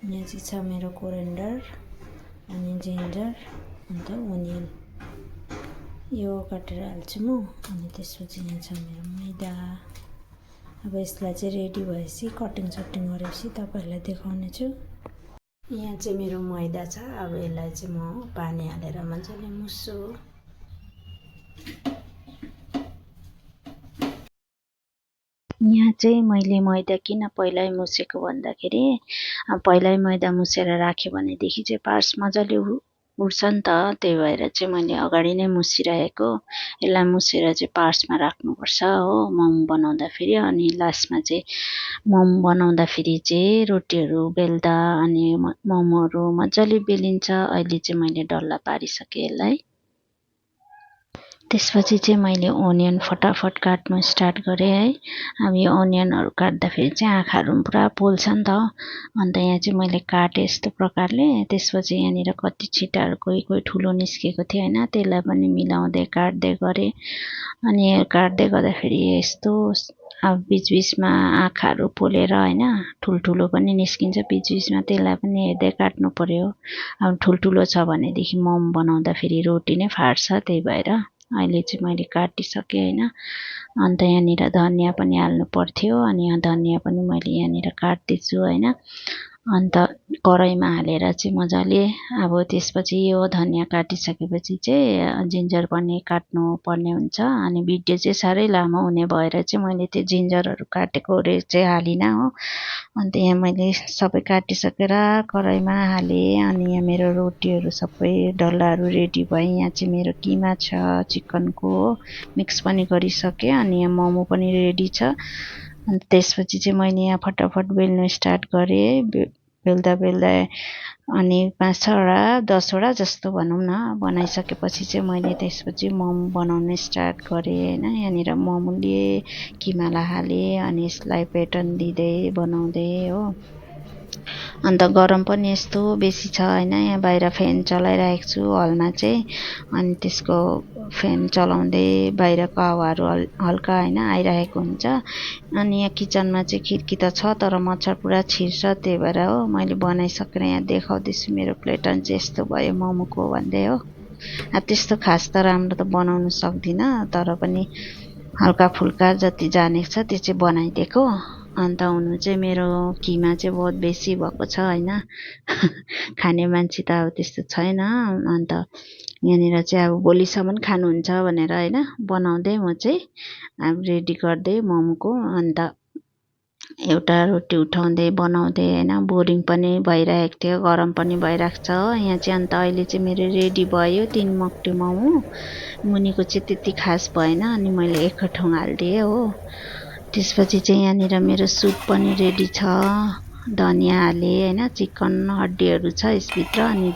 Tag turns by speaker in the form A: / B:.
A: यहाँ चाहिँ छ मेरो कोरिएन्डर अनि जिन्जर अन्त ओनियन यो काटेर हाल्छु म। अनि त्यसपछि यहाँ छ मेरो मैदा। अब यसलाई चाहिँ रेडी भएपछि कटिङ सटिङ गरेपछि तपाईहरुलाई देखाउने छु। यहाँ चाहिँ मेरो मैदा छ। अब यसलाई चाहिँ म पानी हालेर मजाले मुस्छु। यहाँ चाहिँ मैले मैदा किन पहिल्यै मुसेको भन्दाखेरि पहिल्यै मैदा मुसेर राख्यो भनेदेखि चाहिँ पार्ट्स मजाले उड्छ नि त। त्यही भएर चाहिँ मैले अगाडि नै मुसिरहेको। यसलाई मुसेर चाहिँ पार्ट्समा राख्नुपर्छ हो मोमो बनाउँदाखेरि। अनि लास्टमा चाहिँ मोमो बनाउँदाखेरि चाहिँ रोटीहरू बेल्दा अनि मोमोहरू मजाले बेलिन्छ। अहिले चाहिँ मैले डल्ला पारिसकेँ यसलाई। त्यसपछि चाहिँ मैले ओनियन फटाफट काट्न स्टार्ट गरेँ है। अब यो ओनियनहरू काट्दाखेरि चाहिँ आँखाहरू पनि पुरा पोल्छ नि त। अन्त यहाँ चाहिँ मैले काटेँ यस्तो प्रकारले। त्यसपछि यहाँनिर कति छिटाहरू कोही कोही ठुलो निस्केको थियो हैन, त्यसलाई पनि मिलाउँदै काट्दै गरेँ। अनि काट्दै गर्दाखेरि यस्तो अब बीचबीचमा आँखाहरू पोलेर हैन ठुल्ठुलो पनि निस्किन्छ बीचबीचमा, त्यसलाई पनि हेर्दै काट्नु पर्यो। अब ठुल्ठुलो छ भनेदेखि मोमो बनाउँदाखेरि रोटी नै फाट्छ। त्यही भएर अहिले चाहिँ मैले काटिसकेँ हैन। अन्त यहाँनिर धनिया पनि हाल्नु पर्थ्यो अनि धनिया पनि मैले यहाँनिर काट्दैछु हैन। अन्त कराईमा हालेर चाहिँ मजाले अब त्यसपछि यो धनिया काटिसकेपछि चाहिँ जिन्जर पनि काट्नु पर्ने हुन्छ। अनि भिडियो चाहिँ साह्रै लामो हुने भएर चाहिँ मैले त्यो जिन्जरहरू काटेको चाहिँ हालिन हो। अन्त यहाँ मैले सबै काटिसकेर कराईमा हालेँ। अनि यहाँ मेरो रोटीहरू सबै डल्लाहरू रेडी भए। यहाँ चाहिँ मेरो किमा छ चिकनको हो, मिक्स पनि गरिसकेँ। अनि यहाँ मोमो पनि रेडी छ। अन्त त्यसपछि चाहिँ मैले यहाँ फटाफट बेल्नु स्टार्ट गरेँ। बेल्दा बेल्दा अनि 5-6 वटा 10 वटा जस्तो भनौँ न बनाइसकेपछि चाहिँ मैले त्यसपछि मोमो बनाउन स्टार्ट गरेँ हैन। यहाँनिर मोमोले किमालाई हालेँ अनि यसलाई प्याटर्न दिँदै बनाउँदै हो। अन्त गरम पनि यस्तो बेसी छ हैन। यहाँ बाहिर फ्यान चलाइरहेको छु हलमा चाहिँ। अनि त्यसको फ्यान चलाउँदै बाहिरको हावाहरू हल्का हैन आइरहेको हुन्छ। अनि यहाँ किचनमा चाहिँ खिड्की त छ तर मच्छर पुरा छिर्छ। त्यही भएर हो मैले बनाइसकेर यहाँ देखाउँदैछु मेरो प्याटर्न चाहिँ यस्तो भयो मोमोको भन्दै हो। अब त्यस्तो खास त राम्रो त बनाउन सक्दिनँ तर पनि हल्का फुल्का जति जानेको छ त्यो चाहिँ बनाइदिएको। अन्त हुनु चाहिँ मेरो किमा चाहिँ बहुत बेसी भएको छ हैन। खाने मान्छे त अब त्यस्तो छैन। अन्त यहाँनिर चाहिँ अब भोलिसम्म खानुहुन्छ भनेर हैन बनाउँदै म चाहिँ अब रेडी गर्दै मोमोको। अन्त एउटा रोटी उठाउँदै बनाउँदै हैन बोरिङ पनि भइरहेको थियो, गरम पनि भइरहेको छ हो यहाँ चाहिँ। अन्त अहिले चाहिँ मेरो रेडी भयो 3 मक्टे मोमो। मुनिको चाहिँ त्यति खास भएन अनि मैले एकठौँ हाल्दिएँ हो। त्यसपछि चाहिँ यहाँनिर मेरो सुप पनि रेडी छ। धनिया हालेँ हैन, चिकन हड्डीहरू छ यसभित्र अनि